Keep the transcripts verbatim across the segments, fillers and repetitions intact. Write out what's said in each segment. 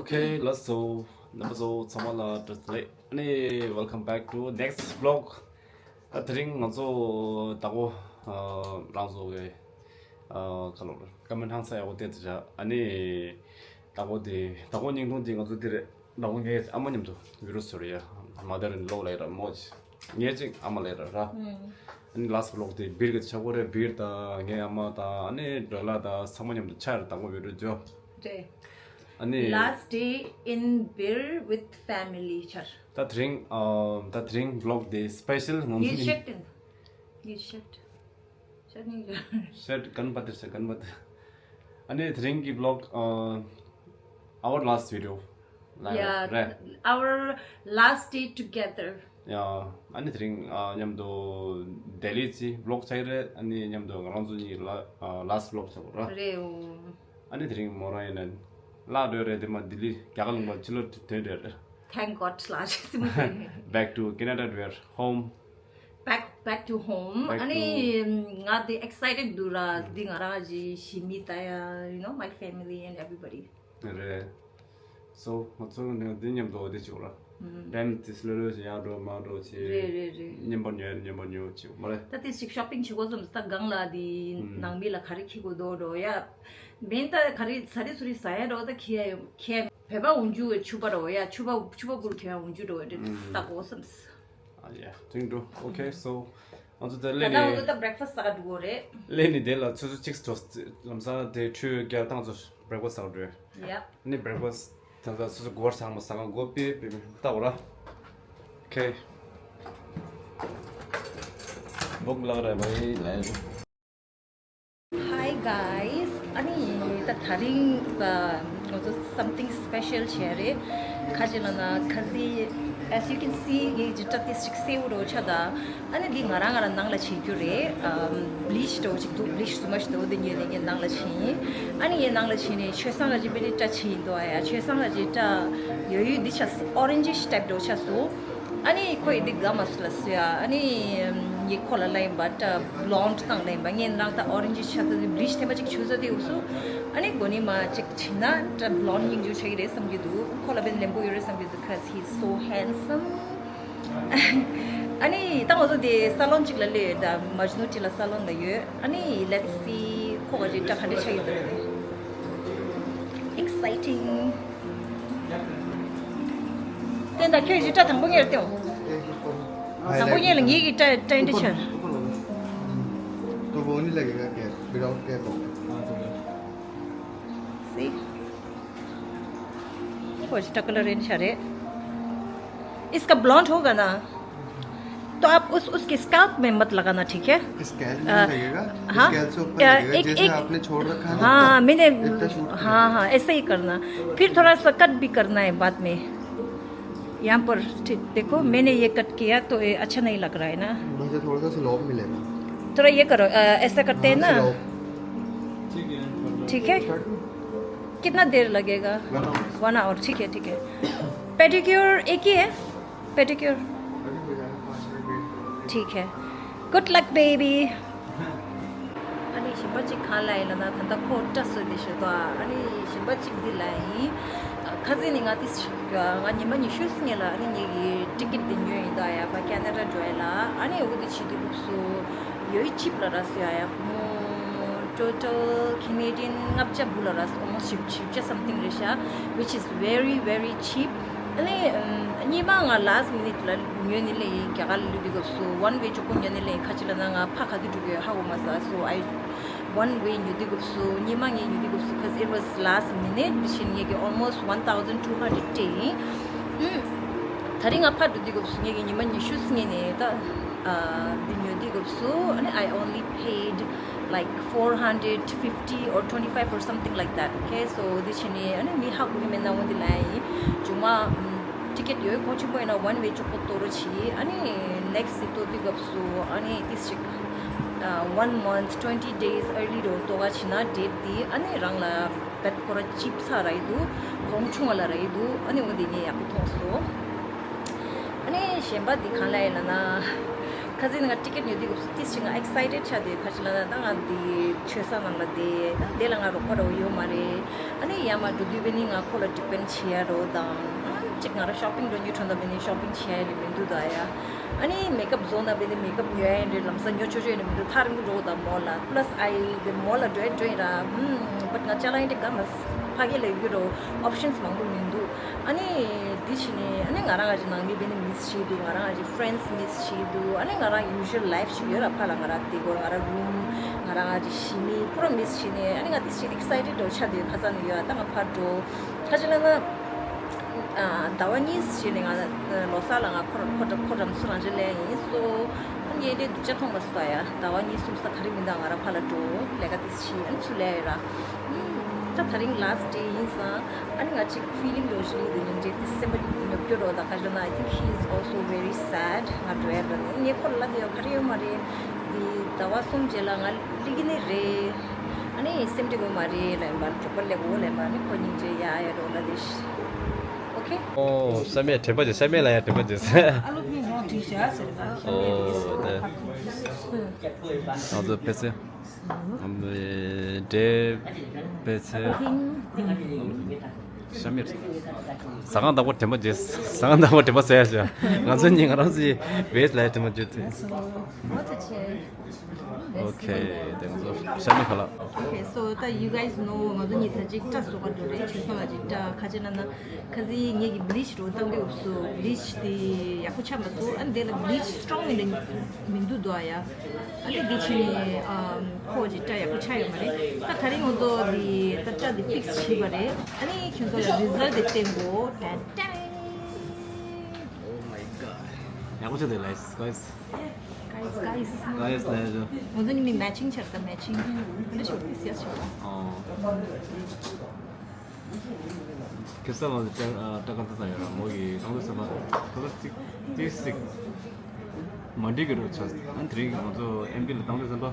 Okay, let's go. རྣམ་པ་ཚོ་ཚང་མ་ལ་བཀྲ་ཤིས་བདེ་ལེགས། ཨ་ནི་welcome back to next vlog. ད་དེ་རིང་ང་ཚོ་ད་གོ་རང་ཚོ་གི་ཁ་ལོ་ཀ་མན་ཧང་ས་ཡག་པོ་བལྟས་ཚེ་ཨ་ནི་ད་གོ་དེ་ད་གོ་སྙིང་ཐུང་དེ་ང་ཚོ་དེ་རེད། ད་གོ་ངའི་ཨ་མ་མཉམ་དུ་video shoot་རེད་ཡ། mother in law་ལ་ཡ་ར་མོ་ཅི་ངའི་ཅིག་ཨ་མ་ལ་ཡ་ར་ར། ཨ་ནི་last vlog་དེ་བིར་གི་ཆག་པོ་རེད། བིར་དང་ངའི་ཨ་མ་དང་ཨ་ནི་ཌོ་ལ་དང་ཚང་མ་མཉམ་དུ་ཆ་རེད། ད་གོ་video་ཅོ་རེད། ཨ་ནི་last day in Bir with family ཆར། ད་དེ་རིང་ཨ་ད་དེ་རིང་vlog་དེ་special་ང་ཚོ་ཡིན་ཤེད་ཏིན་ཡིན་ཤེད་ཤེད་ནི་ཤེད་གན་པ་དེར་ཤེད་གན་པ་དེར། ཨ་ནི་དེ་རིང་གི་vlog་ཨ་our last video་ལ་Yeah, རེད། our last day together. ཡ། ཨ་ནི་དེ་རིང་ཨ་མཉམ་དུ་ལྡི་ལི་ཅི་vlog་ཆགས་ཀྱི་རེད། ཨ་ནི་མཉམ་དུ་ང་རང་ཚོ་གཉིས་ལ་ཨ་last vlog་ཆགས་པ་ར། རེད་འོ། ཨ་ནི་དེ་རིང་མོ་རང་ཡིན་ན་ལ་འགྲོ་རེད། དེ་མ་ལྡི་ལི་རྒྱ་གར་ལུང་པ་ཕྱི་ལོགས་དོན་རེད། Thank God ལ་ཞེས་སེམས་སེ། Back to Canada, to your home. Back, back to home. Back to ཨ་ནི་ང་དེ་excited་འདུག་ར། འདི་ང་རང་གི་ཞི་མི་ད་ཡ། you know, my family and everybody. རེད། So ང་ཚོ་ནི་འདི་མཉམ་དུ་འོ་དེ་བྱུང་ར། ཨུམ། time་དེ་སློ་སློ་ཞིག་ཡར་འགྲོ་མར་འགྲོ་བྱེད། རེད་རེད་རེད། མཉམ་པར་ཉོ་ཡ་མཉམ་པར་ཉོ་བྱེད་མ་རེད། ད་དེ་ཞིག་shopping་བྱེད་དགོས་བསམ་ས་སྒང་ལ་དེ་ཨུམ། ནང་མི་ལ་ག་རེ་འཁྱེར་དགོས་འདུག་འགྲོ་ཡ། མིན་ད་ག་རེ་ཟ་རེ་ཟུ་རེ་ཟ་ཡ་འགྲོ་ད་ཁྱེར་ཡ་ཁྱེར་བོད་པ་འོང་རྒྱུ་ཆུ་བ་རོ་ཡ། ཆུ་བ་ཆུ་བ་གུར་ཁྱེར་ཡ་འོང་རྒྱུ་འགྲོ་ཡ་དེ་ཨུམ། ད་དགོས་བསམ་ས། ཨ་ཡ། དེང་འགྲོ། Okay, so ང་ཚོ་དེ་ད་ལས་ལྟ་ནི་འོ་ད་breakfast་ཟ་ག་འགྲོ་གོ་རེད། ལས་ནི་དེ་ལ་ཆུ་ཚོད་གཅིག་འགྲོ། ལམ་སང་དེ་ཁྲུས་རྒྱག་སྟངས་ཚོ་breakfast་ཟ་ག་འགྲོ། ཡ། ནི་breakfast་དེ་ཚོ་སོ་སོ་གོ་བར་ཚང་མ་ཟ་ག་འགོ་པི་པི་པི་ལྟ་བ་ར། Okay. བོག་ལག་ར་བའི་ལན། Hi guys. ཨ་ནི་ད་དེ་རིང་ང་ཚོ་something special་བྱས་རེད། ཁ་ཅིག་ལ་ན་ཁ་ཟི། As you can see ངའི་ཇི་ཏྲ་ཏི་ཞིག་སེའུ་རོ་ཆ་ད། ཨ་ནི་འདི་ང་རང་ང་རང་ནང་ལ་བྱེད་རྒྱུ་རེད། ཨམ། bleach་འདྲ་བོ་ཅིག་འདུག bleach་རྫུན་མ་ཞིག་འདུག་འདི་ཉོས་ནས་ངས་ནང་ལ་བྱིན་ཡིན། ཨ་ནི་ངས་ནང་ལ་བྱིན་ནས་ཆོས་བཟང་ལ་ཅིག་པེ་ཏི་སྐྲ་ཆེ་ཡིན་འདུག་ཨ་ཡ། ཆོས་བཟང་ལ་ཅིག་སྐྲ་ཡོད་ཡོད་འདི་ཆ་orange་type་འདྲ་བོ་ཆ་སོང་། ཨ་ནི་ཁོ་ཡི་འདི་དགའ་མ་སོང་ལ་སོ་ཡ། ཨ་ནི་ངས་ཁོ་ལ་ལབ་ཡིན་པ་སྐྲ་blonde་བཏང་ལབ་ཡིན་པ། ངས་རང་ད་orange་ཆ་ཚ་འདི་bleach་ཐེམ་པ་ཅིག་ཆུ་ཚ་དེ་འུ་སོ། ཨ་ནི་གོ་ནི་མ་ཅིག་བྱིན་ན་སྐྲ་blonde་སྙིང་རྗེ་ཆགས་ཀྱི་རེད་བསམ་གྱི་འདུག་ཁོ་ལ་དཔེ་ལེན་པོ་ཡོད་རེད་བསམ་གྱི་འདུག cause he's so handsome. ཨ་ནི་ད་ང་ཚོ་དེ་salon་གཅིག་ལ་སླེབས་ཡོད། ད་མཇ་ནུ་ཊི་ལ་salon་ལ་ཡོད། ཨ་ནི་let's see ཁོ་ག་ཅིག་སྐྲ་ག་འདྲ་ཆགས་ཡོད་པ་རེད། Exciting. དེ་ད་ཁྱོད་ཀྱི་སྐྲ་དང་པོ་ངེར་ཏེའོ། དང་པོ་ངེར་ལ་ངེད་ཀྱི་སྐྲ་སྐྲ་འདྲ་ཆགས། तो वो नहीं लगेगा care, without care होगा। See? कुछ टकलर इन शरे। इसका ब्लॉन्ड होगा ना, तो आप उस, उसके स्कैल्प में मत लगाना, ठीक है? स्कैल्प में अ, लगेगा। हाँ। स्कैल्प से ऊपर अ, लगेगा, एक, जैसे एक, आपने छोड़ रखा है ना, हाँ, हाँ, मैंने, इतना शूट हाँ, करेगा। हाँ, ऐसा ही करना। फिर थोड़ा सा कट भी करना है बाद में। यहाँ पर, ठीक, देखो, मैंने ये कट किया तो ये अच्छा नहीं लग रहा है ना। बस ये थोड़ा सा स्लोप मिलेगा। थोड़ा ये करो, अ, ऐसा करते हैं हाँ, ना। स्लोप। ठीक है। ठीक है। कट। कितना देर लगेगा? One hour. वन आवर, ठीक है, ठीक है। पेडिक्योर एक ही है? पेडिक्योर। अभी हो जाएगा, पाँच मिनट वेट करो। ठीक है। Good luck, baby. ཨ་ནི་གཞན་པ་གཅིག་གང་ལ་ཡིན་ལ་ན་ད་ལྟ་ཁོ་སྐྲ་བཟོས་ཏེ་ཞོ་ཏོ། ཨ་ནི་གཞན་པ་གཅིག་འདི་ལ་ཡིན། ཁ་སང་ནི་ང་ཏིས་ང་ཉི་མ་ཉི་ཤུ་སྔོན་ལ་ཨ་ནི་ངེད་ཀྱི་ཊི་ཀེ་ཊི་འདི་ཉོས་ཡིན་ད་ཡ། ཕ་ཁེ་ན་ཌ་འགྲོ་ཡ་ལ། ཨ་ནི་འོ་དེ་བྱེད་དུས་སྐབས་སུ་ཡོད་ཆིབ་ལ་ར་སུ་ཡ་ཡ་ཁོ་མོ་ཊོ་ཊལ་ཁེ་ནེ་ཌི་ཡན་ལྔ་བརྒྱ་དགུ་ལ་ར་སུ་almost བཞི་བཅུ་something རེད་ཤག which is very very cheap. ཨ་ནི་གཉིས་པ་ང་last minute་ལ་ཉོས་ནི་ལས་ཡིན། རྒྱ་གར་ལ་ལུས་དུས་སྐབས་སུ་one way གཅིག་པོ་ཉོས་ནི་ལས་ཡིན། ཁ་ཅིག་ལ་ན་ང་ཕ་ག་དུས་འགྲོ་གི་ཧ་གོ་མ་སོང་། So I one way ཉོ་དུས་སྐབས་སུ་གཉིས་མ་ངས་ཉོ་དུས་སྐབས་སུ་cause it was last minute དེ་བཞིན་ངེད་ཀྱི་almost one thousand two hundred སྤྲད་ཡིན། ཨུམ། ད་རིང་ང་ཕར་འགྲོ་དུས་སྐབས་སུ་ངེད་ཀྱི་ཉི་མ་ཉི་ཤུ་སྔོན་ནས་ད་ཨ་འདི་ཉོ་དུས་སྐབས་སུ་ཨ་ནི་I only paid like four hundred fifty or twenty five or something like that. Okay, so དེ་བཞིན་ནས་ཨ་ནི་མི་ཧ་གོ་གི་མེད་ན་འོ་འདི་ལ་ཡིན། མཇུག་མ་ཨུམ། ཊི་ཀེ་ཊི་ཡོད་གོང་ཆེན་པོ་ཡིན་ན་one way གཅིག་པོ་གཏོང་རོགས་གྱིས། ཨ་ནི་next་གཏོང་དུས་སྐབས་སུ་ཨ་ནི་ཏིས་ཅིག་ཨ་one month twenty days early རུ་གཏོང་ག་ཕྱིན་ན་date འདི་ཨ་ནི་རང་ལ་བེད་ཁོ་ར་cheap ས་ར་ཡི་འདུག་གོང་ཆུང་བ་ལ་ར་ཡི་འདུག་ཨ་ནི་འོ་འདི་ངས་ཡག་པོ་མཐོང་སོང་། ཨ་ནི་གཞན་པ་འདི་གང་ལ་ཡིན་ལ་ན། ཁ་སང་ང་ཊི་ཀེ་ཊི་ཉོ་དུས་སྐབས་སུ་ཏིས་ཤིག་ང་ཨེག་སའི་ཊེཌ་ཆགས་དུས། ཁ་ཅིག་ལ་ད་ང་འདི་ཆོས་ས་ནང་ལ་བསྡད་ད་དེ་ལ་ང་རོགས་པ་རོགས་ཡོད་མ་རེད། ཨ་ནི་ཡར་མར་འགྲོ་དུས་བས་ནི་ང་ཁོ་ལ་ཌི་པེན་ཌི་བྱེད་ཡ་རོགས་དང་། ཨ་ཅིག་ང་རང་ཤོ་པིང་འགྲོ་ཉུལ་ཁྲོན་དང་བས་ནི་ཤོ་པིང་བྱེད་ཡ་ནི་མི་འདུག་ད་ཡ། ཨ་ནི་མེག་ཨབ་བཟོ་ན་བས་ནི་མེག་ཨབ་ཉོ་ཡ་ཡིན་རེད། ལམ་སང་ཉོ་ཆོག་ཆོག་ཡིན་ནི་མི་འདུག་ཐག་རིང་པོ་འགྲོ་དང་མོལ་ལ། པ་ལ་སི་ཨའི་དེ་མོལ་ལ་འགྲོ་ཡ་འགྲོ་ཡིན་ར། ཧུམ། བཊ་ང་ཅ་ལག་ཡིན་དེ་ག་མ་ཕ་གི་ལ་ཡོད་རོགས་ཨོབ་ཤན་སི་མང་པོ་མི་འདུག་ཨ་ནི་འདི་བྱས་ནས་ཨ་ནི་ང་རང་ང་ཅིག་ནང་མི་བས་ནི་མིས་བྱེད་འདུག་ང་རང་ང་ཅིག་ཕ་རེན་ཌི་སི་མིས་བྱེད་འདུག་ཨ་ནི་ང་རང་ཡུ་ཤུ་ལ་ལའིཕ་ཞིག་ཡོད་ར། ཕར་ལ་ང་རང་དེ་གོ་ང་རང་རུམ་ང་རང་ང་ཅིག་ཞི་མི་ཕུ་ར་མིས་བྱས་ནས་ཨ་ནི་ང་ཏིས་ཤིག་ཨེག་སའི་ཊེཌ་འགྲོ་ཆགས་འདུག་ཁ་སང་ནས་ཡོད། ད་ང་ཕར་འགྲོ་ཁ་ཅིག་ལ་ན། ཟླ་བ་གཉིས་བྱས་ནས་ང་ལོ་གསར་ལ་ང་ཁོ་ཁོ་ཁོ་འགྲམ་ཚུར་རང་ཅིག་སླེབས་ཡིན་སོ། ཨ་ནི་འདི་དུས་ཆ་ཐོང་པ་སོ་ཡ། ཟླ་བ་གཉིས་གསུམ་ས་ག་རེ་མི་འདུག་ང་རང་ཕར་ལ་འགྲོ་ལས་ཀ་ཏིས་བྱས་ཨ་ནི་ཚུར་སླེབས་ཡོད་ར། ད་ད་རིང་ལ་སི་ཊི་ཌེ་ཡིན་ཙང་ཨ་ནི་ང་ཅིག་ཕི་ལིང་ལོ་ཞིག་ལི་དེ་ཉིན་རྗེས་ཏིས་སེམས་པ་ཉོབ་སྐྱོ་རོ། ད་ག་ཞོ་ན་I think he is also very sad ང་འགྲོ་ཡ་ར་ནི་ངས་ཁོ་ལ་ལབ་ཡོད། ག་རེ་ཡོད་མ་རེད། འདི་ཟླ་བ་གསུམ་རྗེས་ལ་ང་སླེབས་ཀྱི་ནི་རེད། ཨ་ནི་སེམས་ཁྲལ་དགོས་མ་རེད་ལབ་ཡིན་པ། གྲོགས་པོ་ལས་གོ་ལབ་ཡིན་པ། ཨ་ནི་ཁོ་སྙིང་རྗེ་ཡ་ཡ་རོགས་ལ་དེ་ཤི། ཨོ་ཁེ། ཨོ་ཤ་མེད་དྲན་པ་བྱེད། ཤ་མེད་ལ་ཡ་དྲན་པ་བྱེད། ཨ་ལོ་ཕིང་རོང་བྲིས་བྱ་ཟེར་ད། ཨོ་དེ། ང་ཚོ་ཕེ་ཚེ། འབྲས་ཕེ་ཚེ། ཤ་མེད། ཟ་ཁང་བདག་པོ་དྲན་པ་བྱེད། ཟ་ཁང་བདག་པོ་དྲན་པ་ཟེར་ཡ་ཞིག་ང་ཚོ་གཉིས་ང་རང་ཚོའི་བེ་ལ་ཡ་དྲན་པ་བྱེད། What to change? Okay, དེ་ང་ཚོ་ཤ་མེད་ཁ་ལག Okay, so ད་you guys know ང་ཚོ་གཉིས་ད་ཅིག་སྐྲ་བཟོ་ག་འགྲོ་རེད། བྱས་ཙང་ང་ཅིག་སྐྲ་ཁ་ཅིག་ན་ན་ཁ་སང་ངེད་ཀྱི་བི་ལི་ཆི་རོ་བཏང་དུས་སུ་བི་ལི་ཆི་དེ་ཡག་པོ་ཆགས་མ་སོང་། ཨ་ནི་དེ་ལ་བི་ལི་ཆི་སི་ཊོང་ཡིན་ན་མི་འདུག་དོ་ཨ་ཡ། ཨ་ནི་དེ་ཕྱིན་ནས་ཨམ་ཁོ་ཅིག་སྐྲ་ཡག་པོ་ཆགས་ཡོད་མ་རེད། ད་ད་རིང་ང་ཚོ་དེ་ད་སྐྲ་དེ་ཕིག་སི་བྱས་པ་རེད། ཨ་ནི་ཁྱོད་ཚོ་ལ་རི་ཛལ་ཊི་དེ་བསྟན་དགོས། ཏན་ཏན། Oh my god. ཡག་པོ་ཆགས་འདུག་ལགས་guys. Guys, guys. Guys ལབ་ཡ། ང་ཚོ་གཉིས་མི་མེ་ཆིང་ཆགས་ད་མེ་ཆིང་། འདི་ཤོར་ཏི་སི་ཡ་ཆགས་ད། ཨོ། ཁེ་ས་ལ་ཏྲ་ཨ་ཏྲ་ཀ་ཏ་ས་ཡོད་ར། མོ་གི་བཏང་དུས་ཙམ་པ་ཁ་ལར་ཏིག་ཏིག་སིག་མ་འགྲིག་གི་རོ་ཆགས། ཨ་ནི་དེ་རིང་ང་ཚོ་ཨེམ་ཌི་ལ་བཏང་དུས་ཙམ་པ་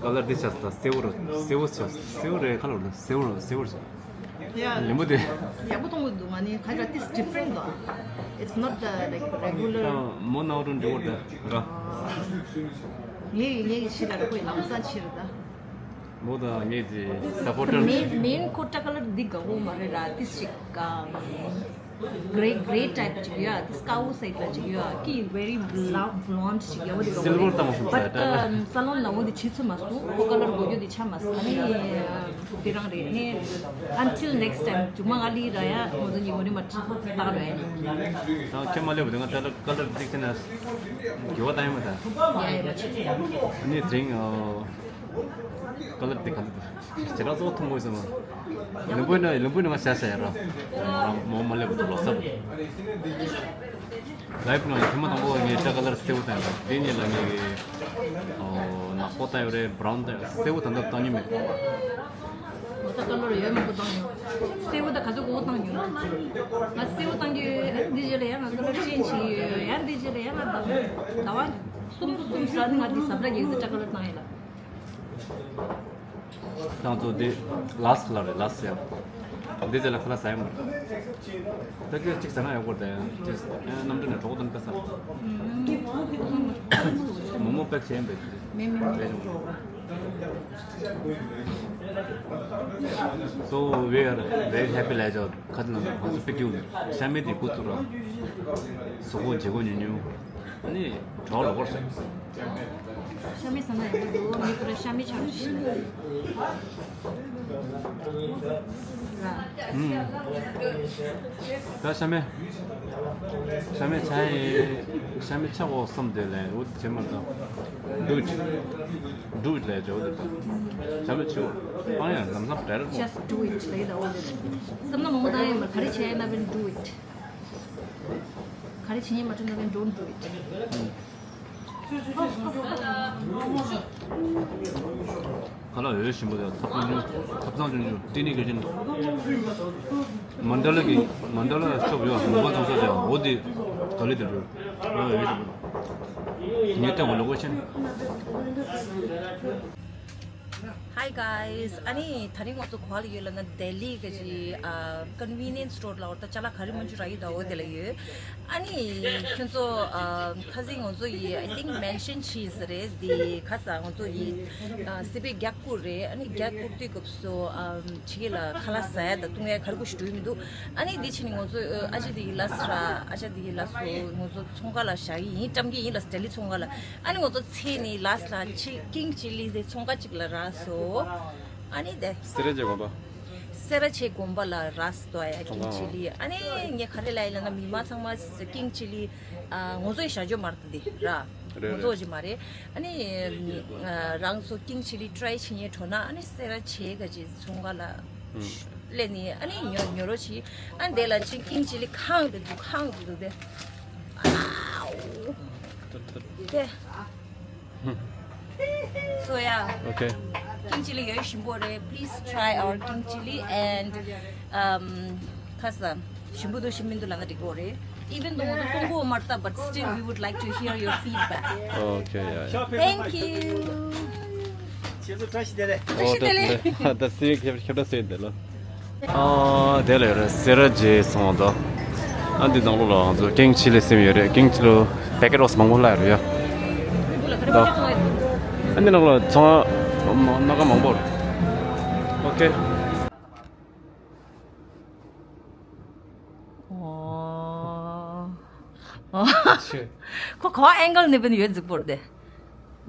ཁ་ལར་འདི་ཆགས་ད། སེར་པོ་ར། སེར་པོ་ཆགས། སེར་པོ་རེད་ཁ་ལར་ལ། སེར་པོ་ར། སེར་པོ་ཆགས། ཡ། ལེམ་བུ་དེ། ཡག་པོ་མཐོང་གི་འདུག་ང་ནི་ཁ་ལར་ཏིས་ཌི་ཕ་རེན་ཊི་འདུག It's not the, like, regular. ད་མོ་ནའོ་ཏོན་འདྲི་བར་ད་ར། ངའི་ངའི་ཕྱི་ལ་ར་ཁོའི་ལམ་སང་ཕྱིར་ད། མོ་དང་ངའི་ཅི་སཔོར་ཊར། མེན་མེན་ཁོ་སྐྲ་ཀ་ལར་འདི་དགའ་བོ་མ་རེད་ར། ཏིས་ཅིག་ག་གྷེ་རེ་གྷེ་རེ་ཊའིབ་ཅིག་ཡོད། ཏིས་དཀར་པོ་སའིཌ་ལ་ཅིག་ཡོད། ཀི་very blonde blonde ཅིག་ཡོད་རེད། སིལ་ཝར་ཏ་མ་སོང་ས་ད། སལོན་ནང་འོ་དེ་བྱེད་ཚུལ་མ་སོང་། ཁོ་ཀ་ལར་དགོས་རྒྱུ་དེ་ཆ་མ་སོང་། ཨ་ནི་དེ་རང་རེད་ནི། Until next time. མཇུག་མ་ང་ལི་ར་ཡ་ང་ཚོ་གཉིས་ངོ་རེ་མ་ཏག་ར་ཡ། ད་ཁྱེད་མ་སླེབས་པ་དེ་ང་ད་ལ་ཀ་ལར་གཅིག་བྱས་ན་འགྱུར་བ་བཏང་ཡ་མ་ད། ཡ་ཡ་མ་བྱེད། ནི་དེ་རིང་ཨོ། ཀ་ལར་དེ་ག་ལ་དེ་ཁྱེད་རང་གཙོ་བོ་མཐོང་དགོས་སམ། ལུམ་བུ་ན་ལུམ་བུ་ན་ང་བྱ་བྱ་ཡ་ར། མོ་མ་སླེབས་པ་དེ་ལོ་གསར། ལའིབ་ནང་ཐེངས་མ་དང་པོ་ངས་སྐྲ་ཀ་ལར་སེར་པོ་བཏང་ཡོད། དེ་ཉིན་ལ་ངས་ཀྱི་ཨོ་ནག་པོ་བཏང་ཡོད་རེད། བྷ་རའུན་བཏང་ཡོད། སེར་པོ་ད་ལྟ་བཏང་མྱོང་མེད། ངོ་ཚ་ཀ་ལར་ཡོད་མང་པོ་བཏང་མྱོང་། སེར་པོ་ད་ག་ཚོད་གོ་བོ་བཏང་མྱོང་། ང་སེར་པོ་བཏང་གི་ཡོད། ཨ་འདི་རྗེས་ལ་ཡང་ང་ཀ་ལར་ཅེན་ཇི་བྱེད་ཀྱི་ཡོད། ཡང་འདི་རྗེས་ལ་ཡང་ང་ད་ཟླ་བ་གསུམ་གསུམ་ཟ་ནི་ང་འདི་ཟ་འདྲ་གི་ཡོད་དེ་སྐྲ་ཀ་ལར་བཏང་ཡོད་ལ། ཁྱེད་ཚོ་འདི་ལ་སི་ཁ་ལར་རེད། ལ་སི་ཡ། འདི་རྗེས་ལ་ཁ་ལར་ཟ་ཡ་མ་རེད། ད་ཁྱོད་གཅིག་ཟ་ན་ཡག་པོ་རེད། ཅེས་ཨེ་གནམ་གྲུ་ནས་གྲོགས་པོ་དང་ཀ་ས། མོ་མོ་པེག་བྱས་ཡིན་པས། མེ་མེ་མེ། So we are very happy ལས་ཀྱང་ཁ་ཅིག་ལ་ང་ཚོ་པེག་ཡོད། ཤ་མེད་དེ་ཁུ་ཚུར་ར། གཟུགས་པོ་བརྗེ་པོ་ཉུང་ཉུང་། ཨ་ནི་གྲོགས་ལ་བོར་སོང་། ཤ་མེད་ཟ་ན་ཡག་པོ་འདུག་མི་ཁོ་ར་ཤ་མེད་ཆགས་ཤིག་ལ། ཨུམ། ད་ཤ་མེད། ཤ་མེད་ཆགས་ཡིན། ཤ་མེད་ཆགས་འོ་བསམ་དེ་ལས་འོ་དེ་བྱེད་མ་ཐུབ། Do it. Do it ལས་བྱ་འོ་དེ་ད། ཤ་མེད་ཆེའོ། སྤང་ཡང་ལམ་སང་བྲལ་རེད་མོ། Just do it ལས་ད་འོ་དེ། བསམ་ན་མང་པོ་བཏང་ཡོད་མ་རེད། ག་རེ་བྱས་ཡིན་ན་བས་do it། ག་རེ་བྱེད་ཉེན་མ་ཐུབ་ན་བས་don't do it། ཁ་ལག་འོས་ཞིམ་པོ་དང་ཐབ་ཚང་ཆུང་ཆུང་། ཐབ་ཚང་ཆུང་ཆུང་། ཏི་ནི་གི་ཆེན། མན་ཌ་ལ་གི་མན་ཌ་ལ་ཤོབ་ཡོད། མོ་པ་ཚོང་ས་ཅང་འོ་དེ་ག་ལེ་དེ་འགྲོ། ང་འོས་ཞིམ་པོ་དང་། ངས་ལྟ་བ་ལོག་པ་ཆེན། Hi guys. ཨ་ནི་དེ་རིང་ང་ཚོ་ག་པར་ལ་ཡོད་ལབ་ན། ལྡི་ལི་གི་ཅིག་ཨ་convenience store ལབ་པ་རེད་ད། ཅ་ལག་ག་རེ་མང་པོ་རག་ཡོད་ད། འོ་དེ་ལ་ཡོད། ཨ་ནི་ཁྱོད་ཚོ་ཨ་ཁ་སང་ང་ཚོ་ཡི་I think mention བྱས་ཡིན་ས་རེད། འདི་ཁ་སང་ང་ཚོ་ཡི་ཨ་སི་པའི་རྒྱག་སྐོར་རེད། ཨ་ནི་རྒྱག་སྐོར་དུས་སྐབས་སུ་ཨ་ཕྱི་རྒྱལ་ལ་ཁ་ལག་ཟ་ཡ་དང་བཏུང་ཡ་ག་རེ་གོ་ཞིག་འགྲོ་ཡི་མི་འདུག། ཨ་ནི་འདི་ཕྱིན་ནས་ང་ཚོ་ཨ་ཅག་འདི་ཡི་ལབ་ས་ར། ཨ་ཅག་འདི་ཡི་ལབ་སོང་། ང་ཚོ་ཚོང་ཁང་ལ་བཞག་གི་ཡིན། བཀྲམ་གི་ཡིན་ལབ་སོང་། ལྡི་ལི་ཚོང་ཁང་ལ། ཨ་ནི་ང་ཚོ་ཚེ་ནི་ལ་སི་ལ་ཆི་ཀིང་ཅི་ལི་དེ་ཚོང་ཁང་གཅིག་ལ་རག་སོང་། ཨ་ནི་དེ་སེ་ར་བྱེས་དགོན་པ། སེ་ར་བྱེས་དགོན་པ་ལ་རག་སོང་ཡ་ཀིང་ཅི་ལི། ཨ་ནི་ངས་ག་རེ་ལབ་ཡིན་ལབ་ན། མི་མང་ཚང་མ་ཀིང་ཅི་ལི་ཨ་ང་ཚོ་ཡི་བཞག་རྒྱུ་མ་རེད་དེ་ར། རེད་ང་ཚོ་རེད། ཅི་མ་རེད། ཨ་ནི་ཨ་རང་ཚོ་ཀིང་ཅི་ལི་ཊི་རའི་བྱེད་མཁན་འགྲོ་ན། ཨ་ནི་སེ་ར་བྱེས་ག་ཅིག་ཚོང་ཁང་ལ་ཨུམ། སླེབས་ནས་ཨ་ནི་ཉོ་ཉོ་རོགས་བྱེད། ཨ་ནི་དེ་ལ་ཅིག་ཀིང་ཅི་ལི་ཁེངས་ཏེ་འདུག། ཁེངས་ཏེ་འདུག་དེ། ཨའོ། དེ། So yeah. Okay. King chili ཡོད། ཞིམ་པོ་རེད། Please try our king chili and um ཁ་ས་ཞིམ་པོ་འདུག་ཞིམ་མི་འདུག་ལབ་ན་འགྲིག་གི་རེད། Even though ང་ཚོ་གཏོང་གི་ཡོད་མ་རེད་ད། But still we would like to hear your feedback. Okay, yeah, yeah. Thank you. ཁྱེད་ཚོ་བཀྲ་ཤིས་བདེ་ལེགས། བཀྲ་ཤིས་བདེ་ལེགས། ཨོ་ད་ད་སེ་ཁྱབ་ཁྱབ་བསྡད་དེ་ལ། ཨ་དེ་ལ་ཡོད་རེད། སེ་ར་བྱེས་ཚོང་ཁང་དང་། ཨ་འདི་ནང་ལོགས་ལ་ང་ཚོ་ཀིང་ཅི་ལི་ཟེར་ཡོད་རེད། ཀིང་ཅི་ལི་པེ་ཀེ་ཊི་ཨོ་ཙམ་མང་པོ་བླུགས་ཡོད་རེད་ཡ། ད་ཨ་འདི་ནང་ལོགས་ཚོང་ཁང་སྣ་ཁ་མང་པོ་རེད། ཨོ་ཁེ། ཨོ། ཨོ། ཆེ། ཁོ་ག་ཨེང་གལ་ནས་བྱས་ན་ཡོད་རྫིག་པོ་རེད་དེ།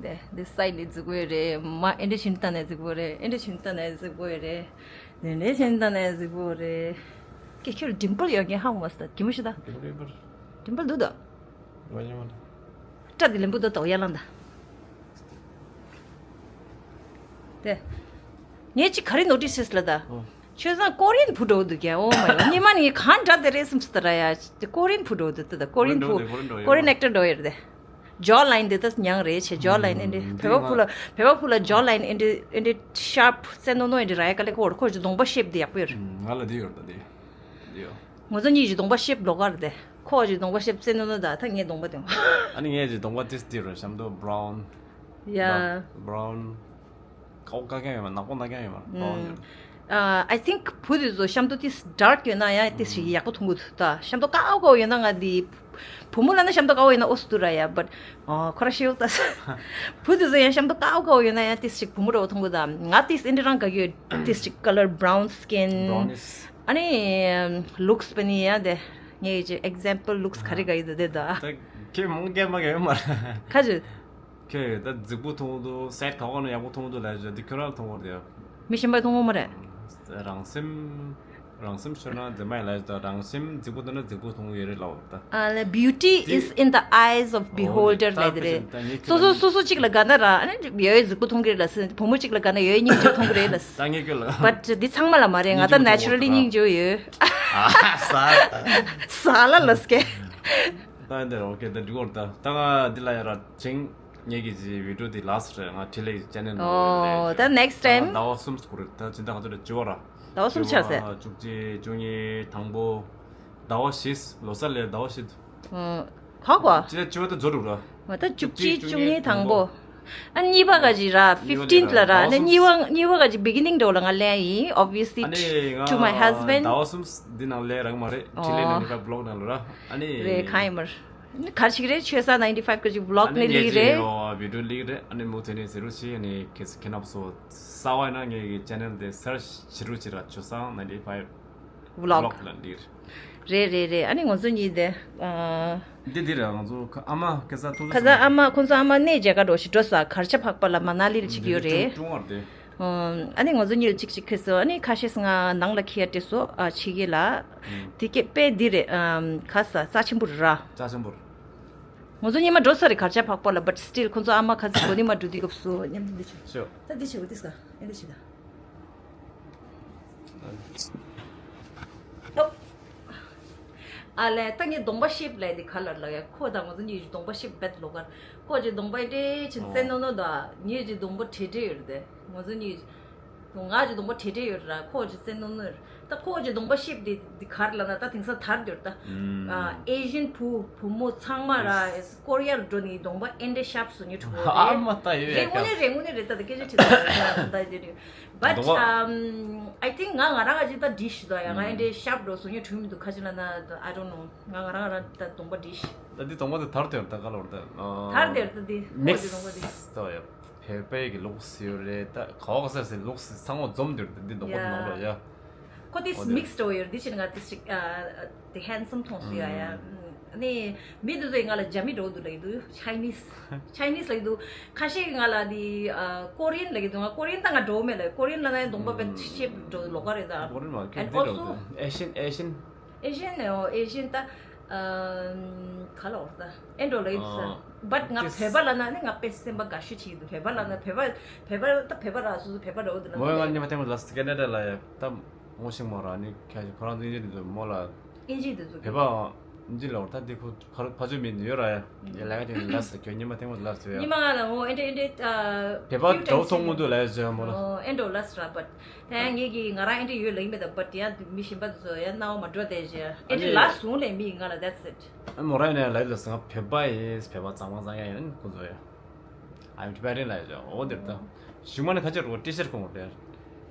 དེ་དེ་སའི་ཌི་ནས་རྫིག་པོ་ཡོད་རེད། མ་ཨེ་འདྲ་བྱས་ན་ད་ནས་རྫིག་པོ་རེད། ཨེ་འདྲ་བྱས་ན་ད་ནས་རྫིག་པོ་ཡོད་རེད། དེ་འདྲ་བྱས་ན་ད་ནས་རྫིག་པོ་རེད། ཀྱེ་ཁྱོད་ཌིམ་པལ་ཡོད་མཁན་ཧ་གོ་མ་སོང་། གད་མོ་ཤོར་ད། ཌིམ་པལ་འདུག་ད། སྐྲ་དེ་ལེན་པོ་ད་ལྟ་ཡར་ལངས་ད། དེ། ངས་ཅིག་ག་རེ་ནོ་ཊི་སི་ལབ་ད། ཨོ། ཆོས་བཟང་ཀོ་རི་ཡན་བུ་འདྲ་བོ་འདུག་ཀྱང་། Oh my God. སྔོན་མ་ནས་གང་འདྲ་དེ་རེད་བསམ་སོང་ད་ར་ཡ། ཀོ་རི་ཡན་བུ་འདྲ་བོ་འདུག་ད། ཀོ་རི་ཡན་བུ། ཀོ་རི་ཡན་ཨེག་ཊར་འདྲ་བོ་ཡོད་རེད་དེ། ཇོ་ལའིན་དེ་ད་མྱངས་རེད་བྱས། ཇོ་ལའིན་ཨེ་འདྲ། ཨུམ། བོད་པ་བུ་ལ། བོད་པ་བུ་ལ་ཇོ་ལའིན་ཨེ་འདྲ་ཨེ་འདྲ་ཤར་པ་བཙན་ནོ་ནོ་ཨེ་འདྲ་རག་ཡ་དཀའ་ལས་ཁག་པོ་རེད། ཁོ་ཅིག་གདོང་པ་ཤེབ་དེ་ཡག་པོ་ཡོད་རེད། ཨུམ། ང་ལ་དེ་ཡོད་རེད་ད་དེ། དེ་ཡོད། ང་ཚོ་གཉིས་ཀྱི་གདོང་པ་ཤེབ་ལོགས་ཀ་རེད་དེ། ཁོ་ཅིག་གདོང་པ་ཤེབ་བཙན་ནོ་ནོ་ད། ད་ངའི་གདོང་པ་དེ། ཨ་ནི་ངའི་ཅིག་གདོང་པ་ཏིས་དེ་རེད། ཤམ་ཏོ་བྷ་རའུན། ཡ། བྷ་རའུན། ཀའོ་ཀ་ཀྱང་ཡོད་མ། ནག་པོ་ནག་ཀྱང་ཡོད་མ། ཨུམ། ཨ། I think བུ་དེ་ཚོ་ཤམ་ཏོ་ཏིས་ཌརཀ་ཡོད་ན་ཡང་ཏིས་ཞིག་ཡག་པོ་མཐོང་གི་འདུག་ད། ཤམ་ཏོ་ཀའོ་ཀའོ་ཡོད་ན་ང་དེ། བུ་མོ་ལབ་ན་ཤམ་ཏོ་ཀའོ་ཡོད་ན་ཨོ་སི་འདུག་ར་ཡ། བཊ་ཨ་ཁོ་ར་ཤེའུ་ད། བུ་དེ་ཚོ་ཡང་ཤམ་ཏོ་ཀའོ་ཀའོ་ཡོད་ན་ཡང་ཏིས་ཞིག་བུ་མོ་འདྲ་བོ་མཐོང་གི་འདུག་ད། ང་ཏིས་ཨེ་འདྲ་རང་དགའ་གི་ཡོད། ཏིས་ཞིག་ཀ་ལར་བྷ་རའུན་སི་ཀིན། བྷ་རའུ་ནིས། ཨ་ནི་ལུགས་པ་ནི་ཡ་དེ། ངའི་ཅིག་ཨེག་ཛམ་པལ་ལུགས་ག་རེ་དགའ་ཡོད་ད་དེ་ད། ད་ཁྱེད་མོ་སྐད་མ་ག་ཡོད་མ་རེད། ཁ་ཅིག་ཁྱོད་ད་རྫིག་པོ་མཐོང་འདུག། སེ་ཊི་ག་པར་ནས་ཡག་པོ་མཐོང་འདུག་ལབ་བྱས། འདི་ཁྱོད་རང་མཐོང་བ་རེད། མི་གཞན་པ་མཐོང་གི་མ་རེད། རང་སེམས། རང་སེམས་ཤོར་ན་འཛེམ་མ་ཡིན་ལབ་བྱས། ད་རང་སེམས་རྫིག་པོ་འདུག་ན་རྫིག་པོ་མཐོང་གི་ཡོད་རེད་ལབ་པ་རེད་ད། ཨ་ལ། Beauty is in the eyes of beholder ལབ་དེ་རེད། སོ་སོ་སོ་སོ་གཅིག་ལ་དགའ་ན་ར་ཨ་ནི་ཡོད་ཡོད་རྫིག་པོ་མཐོང་གི་རེད་ལ་སེ། བུ་མོ་གཅིག་ལ་དགའ་ན་ཡོད་ཡོད་སྙིང་རྗེ་མཐོང་གི་རེད་ལ་སེ། ད་ངས་ཁྱོད་ལ། བཊ་འདི་ཚང་མ་ལ་མ་རེད། ང་ད་ནེ་ཅུ་རལ་ལི་སྙིང་རྗེ་ཡོད། ཟ་ལ་ལ་སྐད། ད་འདིར་ཨོ་ཁེ། ད་འགྲིག་གོ་ད། ད་ང་འདི་ལ་ཡ་ར་ཅིང་། ངེད་ཀྱི་ཅིག་བི་ཌི་ཡོ་འདི་ལ་སི་ཊི་རེད། ང་འཕྲིན་ལས་ཀྱི་ཅེ་ནལ་ནང་ལ་ཡོད་རེད། ཨོ། ད་ནེག་སི་ཊའིམ། ཟླ་བ་གསུམ་འགོར་རེད། ད་སྤྱི་ཟླ་ག་ཚོད་རེད། བཅུ་པ་ར། ཟླ་བ་གསུམ་ཆགས་ཟེར། བཅུ་པ། བཅུ་གཅིག། བཅུ་གཉིས། དང་པོ། ཟླ་བ་བཞི། ལོ་གསར་ལ་ཟླ་བ་བཞི། ཨོ། ག་གོ། སྤྱི་ཟླ་བཅུ་པ་ད་རྫོགས་འགྲོ་ར། ཨོ། ད་བཅུ་གཅིག། བཅུ་གཉིས། དང་པོ། ཨ་གཉིས་པ་ག་ཅིག་ར། ཕིཕ་ཊིན་ལ་ར། ཨ་ནི་གཉིས་པ། གཉིས་པ་ག་ཅིག་བི་གི་ནིང་འདྲ་བོ་ལ་ང་ལེན་ཡིན། Obviously to my husband. ཟླ་བ་གསུམ་འདི་ནང་ལེན་རག་མ་རེད། འཕྲིན་ལས་ནང་ནི་ཕ་བི་ལོག་ནང་ལ་ར། ཨ་ནི། རེད། གང་ཡིན་མར། ཨ་ནི་ག་རེ་ཞིག་རེད། ཆོས་ས་ནའིན་ཊི་ཕའིབ་གི་ཅིག་བི་ལོག་ནས་ལི་རེད། ཨ་ནི་ངས་ཅིག་བི་ཌི་ཡོ་ལི་རེད། ཨ་ནི་མུ་མཐུད་ནས་ཟེར་རོགས་བྱེད། ཨ་ནི་ཁྱེད་ཁྱེད་རྣམ་ཚོ་གསར་པ་ཡིན་ན་ངེད་ཀྱི་ཅེ་ནལ་དེ་སར་ཆི་བྱེད་རོགས་བྱེད་ར། ཆོས་ས་ནའིན་ཊི་ཕའིབ་བི་ལོག་ལ་ལི་རེད། རེད་རེད་རེད། ཨ་ནི་ང་ཚོ་གཉིས་དེ། ཨ། འདི་འདི་རེད། ང་ཚོ་ཁ་ཨ་མ་ཁ་ས་ཐུག་ཁ་ས་ས་ཨ་མ་ཁོང་ཚོ་ཨ་མ་གནས་མཇལ་ཁ་འགྲོ་ཞིག་འགྲོ་ས། གར་ཆ་ཕག་པ་ལ་མ་ན་ལི་ལ་ཅིག་ཡོད་རེད། ཀྲུང་ཀྲུང་བར་དེ། ཨ་ནི་ང་ཚོ་གཉིས་ལ་གཅིག་གཅིག་ཁེལ་སོང་། ཨ་ནི་ཁ་ཤས་ང་ནང་ལ་ཁྱེར་ཏེ་སོ། ཨ། ཕྱི་རྒྱལ་ལ། ཨུམ། དེ་སྐད་དཔེ་འདི་རེད། ཨམ། ག་ས་རྩ་ཆེན་པོ་རེད་ར། རྩ་ཆེན་པོ་རེད། ང་ཚོ་གཉིས་མ་འགྲོ་ས་རེད། གར་ཆ་ཕག་པ་ལ། བཊ་སི་ཊིལ་ཁོང་ཚོ་ཨ་མ་ཁ་ཚིག་གོ་ནི་མ་འགྲོ་དུས་སྐབས་སུ་མཉམ་དུ་འདི་བྱོས། ཤོ། ད་འདི་བྱེད་དགོས། ཏིས་ཀ་ཨེ་འདི་བྱེད་ད། ཨ་ལས། ད་ངས་གདོང་པ་ཤེབ་ལས་དེ་ག་ལ་ལ་ཡ། ཁོ་དང་ང་ཚོ་གཉིས་ཀྱི་གདོང་པ་ཤེབ་བེད་ལོ་གར། ཁོ་ཀྱི་གདོང་པ་ཨེ་འདྲས་ཆེན་བཙན་ནོ་ནོ་ད། ངེད་ཀྱི་གདོང་པ་བྲེ་བྲེ་ཡོད་རེད་དེ། ང་ཚོ་གཉིས། ང་ཀྱི་གདོང་པ་བྲེ་བྲེ་ཡོད་ར། ཁོ་ཀྱི་བཙན་ནོ་ནོ་ཡོད་ར། ད་ ད་ཁོ་གི་གདོང་པ་ཤེབ་དེ་དེ་ག་རེ་ལབ་ན་ད་དེང་སང་དར་འདུག་ད། ཨ་ཨེ་ཤི་ཡན་བུ་བུ་མོ་ཚང་མ་ར་ཀོ་རི་ཡར་འགྲོ་ནི་གདོང་པ་ཨེ་འདྲ་ཤེབ་བཟོ་ནི་འགྲོ་གི་ཨ་རེད། མ་ད་ཡོད་རེད། ཡ་དངོས་གནས་རེད། དངོས་གནས་རེད། ད་ད་སྐད་ཆ་དྲིས་ད་ད་དེ་རེད། But གདོང་པ um, I think ང་ང་རང་ང་ཅིག་ད་འདྲིས་ཤི་ད་ཡ། ང་ཨེ་འདྲ་ཤེབ་འགྲོ་བཟོ་ནི་འགྲོ་མི་འདུག་ག་ཅི་ལབ་ན། I don't know. ང་ང་རང་ང་རང་ད་གདོང་པ་འདྲིས་ཤི། ད་འདི་གདོང་པ་དེ་དར་དེར་ད་ག་ལོར་ད་དར་དེར་ད་འདི་ཁོ་མིག་གི་གདོང་པ་འདི་སི་ད་ཡ། བོད་པའི་གི་ལུགས་སུ་ཡོད་རེད། ད་ག་བ་ག་ས་སི་ལུགས་སུ་ཚང་མ་འཛོམས་འདིར་འདི་གདོང་པ་དེ་ནང་ལོགས་ཡ། ཁོ་དེ་ཨོ་དེ་མིག་སི་འདྲ་བོ་ཡོད་རེད། འདི་ཕྱིར་ང་དེ་ཞིག་ཨ་དེ་ཧན་སམ་མཐོང་སྲིད་ཡ་ཡ། ཨ་ནི་མི་དེ་ཚོས་ང་ལ་རྒྱ་མི་འདྲ་བོ་འདུག་ལབ་ཀྱི་འདུག་ཆའི་ནིས་ཆའི་ནིས་ལབ་ཀྱི་འདུག་ཁ་ཤས་ཀྱིས་ང་ལ་དེ་ཨ་ཀོ་རི་ཡན་ལབ་ཀྱི་འདུག་ང་ཀོ་རི་ཡན་ད་ང་འདྲ་བོ་མེད་ལབ། ཀོ་རི་ཡན་ལབ་ན་ཡང་གདོང་པ་དཔེ་ཤེབ་འདྲ་བོ་ལོགས་ཀ་རེད་ད། ཀོ་རི་ཡན་མ་ཁྱོད་And འདི་འདྲ་བོ also འདུག་ཨེ་ཤི་ཡན་ཨེ་ཤི་ཡན། ཨེ་ཤི་ཡན་ཨོ་ཨེ་ཤི་ཡན་ད་ཨམ་ག་ལ་འོར་ད་ཨེ་འགྲོ་ལ་ཡིན་ས། ཨ། But ང་ཏིས་བོད་པ་ལབ་ན་ནི་ང་དཔེ་སེམས་པ་དགའ་ཤོས་ཅིག་འདུག་བོད་པ་ལབ་ན་བོད་པ་བོད་པ་ད་བོད་པ་ར་སོ་སོ་བོད་པ་འདྲ་བོ་འདུག་ལབ་མོ་ཡང་ང་ན་ཉི་མ་ཐེངས་མ་ལ་སི་ཀེ་ན་ཌ་ལ་ཡ་ད་ངོ་ཤེས་མོ་ར་ནི་ཁྱ་ཁོ་རང་ཚོ་ཨིན་ཇི་འདི་ཚོ་མོ་ལ་ཨིན་ཇི་འདི་ཚོ་བོད་པ་ཨིན་ཇི་ལ་འོར་ད་འདི་ཁོ་ཕ་ཕ་ཆོས་མི་འདི་ཡོད་ར་ཡ་ཡ་ལས་ཀ་ཅིག་ལ་སི་ཁྱོད་ཉི་མ་ཐེངས་མ་ལ་སི་ཡ། ཉི་མ་ང་ལ་ངོ་ཨེ་འདྲ་ཨེ་འདྲ་ཨ་བོད་པ་འདྲ་བོ་མཐོང་མི་འདུག་ལབ་ཡ་ཟེར་མོ་ལ། ཨོ་ཨེ་འགྲོ་ལ་སི་ར་བཊ། ད་ངེད་ཀྱིས་ང་རང་ཨེ་འདྲ་ཡོད་ལབ་ཀྱི་མེད་ད། བཊ་ཡང་མི་གཞན་པ་ཚོ་ཡང་སྣང་བ་མ་འགྲོ་བསྡད་ཅེས་ཨེ་འདྲ་ལབ་སོང་ལས་མི་ང་ལ་that's it། ཨ་མོ་ར་ཡིན་ན་ལབ་ལ་སང་བོད་པ་ཡིན། བོད་པ་གཙང་མ་གཙང་ཡ་ཡིན་ཁོ་ཚོ་ཡ། I'm Tibetan ལབ་ཡ་ཅོ་འོ་དེར་ད། གཞུག་མ་ནི་ཁ་ཆེ་རོ་ཊི་ཤར་ཁོང་དེར།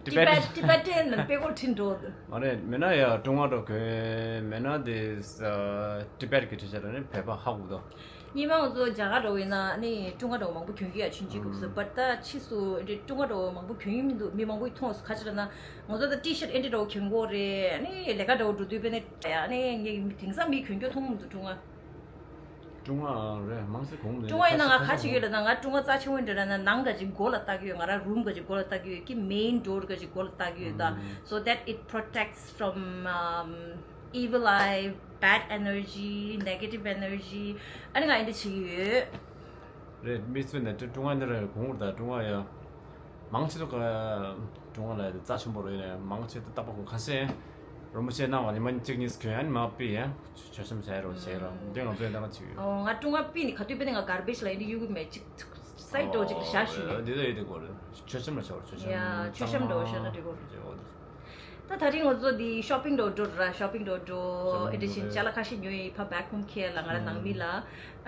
Tibet Tibetan ལ་དཔེ་ཀོ་ཁྲིན་འགྲོ། མ་རེད་མེད་ན་ཡ་ཀྲུང་ཧྭ་འགྲོ་གོ་མེད་ན་དེ་ཊི་བེཊ་གི་ཊི་ཤར་ནི་བོད་པ་ཧ་གོ་དོ། སྔོན་མ་ང་ཚོ་རྒྱ་གར་འགྲོ་བས་ན་ནི་ཀྲུང་ཧྭ་འགྲོ་མང་པོ་གྱོན་གྱི་ཡ་ཆུན་ཆུན་གུབ་སུ་བཊ་ད་ཕྱིས་སུ་འདི་ཀྲུང་ཧྭ་འགྲོ་མང་པོ་གྱོན་གྱི་མི་འདུག་མི་མང་པོ་ཡི་མཐོང་སུ་ཁ་ཆེ་ར་ན་ང་ཚོ་ད་ཊི་ཤར་ཨེ་འདྲ་འགྲོ་གྱོན་གོ་རེད། ནི་ལས་ཀ་འགྲོ་འགྲོ་དུས་པས་ནི་ཡ་ནི་ངས་དེང་སང་མི་གྱོན་གྱོ་མཐོང་མི་འདུག་ཀྲུང་ཧྭ། ཀྲུང་ཧྭ་རེད་མང་སེ་གོང་ནས་ཀྲུང་ཧྭ་ཡིན་ན་ང་ག་ཅིག་ཡོད་ལ་ན་ང་ཀྲུང་ཧྭ་རྩ་ཆེན་པོ་འདྲ་ན་ནང་ག་ཅིག་སྒོ་ལ་བཏགས་ཡོད། ང་ར་རུམ་ག་ཅིག་སྒོ་ལ་བཏགས་ཡོད་ཀི་མེན་ཌོར་ག་ཅིག་སྒོ་ལ་བཏགས་ཡོད་ད། So that it protects from um, evil eye, bad energy, negative energy. ཨ་ནི་ང་ཨེ་འདྲ་བྱེད་ཀྱི་ཡོད། རེད་མི་ཚོས་ནས་ཀྲུང་ཧྭ་འདི་ར་གོང་བུར་ད་ཀྲུང་ཧྭ་ཡ། མང་ཆེ་ཐོག་ཀྲུང་ཧྭ་ལ་རྩ་ཆེན་པོ་རེད་ནས་མང་ཆེ་ཐོག་རྟག་པར་ཁོང་ཁ་ཤས་རོ་མོ་ཆེ་གནང་བ་ཉི་མ་གཅིག་གཉིས་གྱོན་ཡང་མ་པི་ཡང་མཆོད་བཤམས་བྱས་རོགས་བྱས་རོགས་འདི་ང་ཚོས་འདང་ཅིག་ཡོད། ཨོ་ང་ཀྲུང་ཧྭ་པི་ནི་ག་དུས་པི་ནི་ང་གར་བེཇ་ལ་ཡིན་དུ་གཡུག་གི་མེད་ཅིག་སའི་ཌོ་ཅིག་ལ་བཞག་ཞུ་ཡོད། འདི་ལ་ཡོད་དེ་གོ་རེད་མཆོད་བཤམས་ལ་བྱ་བར་མཆོད་ཡ་མཆོད་བཤམས་འདྲ་བོ་བཤད་ན་འགྲིག་གོ་རེད། ད་ད་རིང་ང་ཚོ་འདི་ཤོ་པིང་འགྲོ་འགྲོ་ར་ཤོ་པིང་འགྲོ་འགྲོ་ཨེ་འདྲ་བཞིན་ཅ་ལག་ཁ་ཤས་ཉོ་ཡི་ཕ་བེག་ཧོམ་ཁྱེར་ལ་ང་ར་ནང་མི་ལ།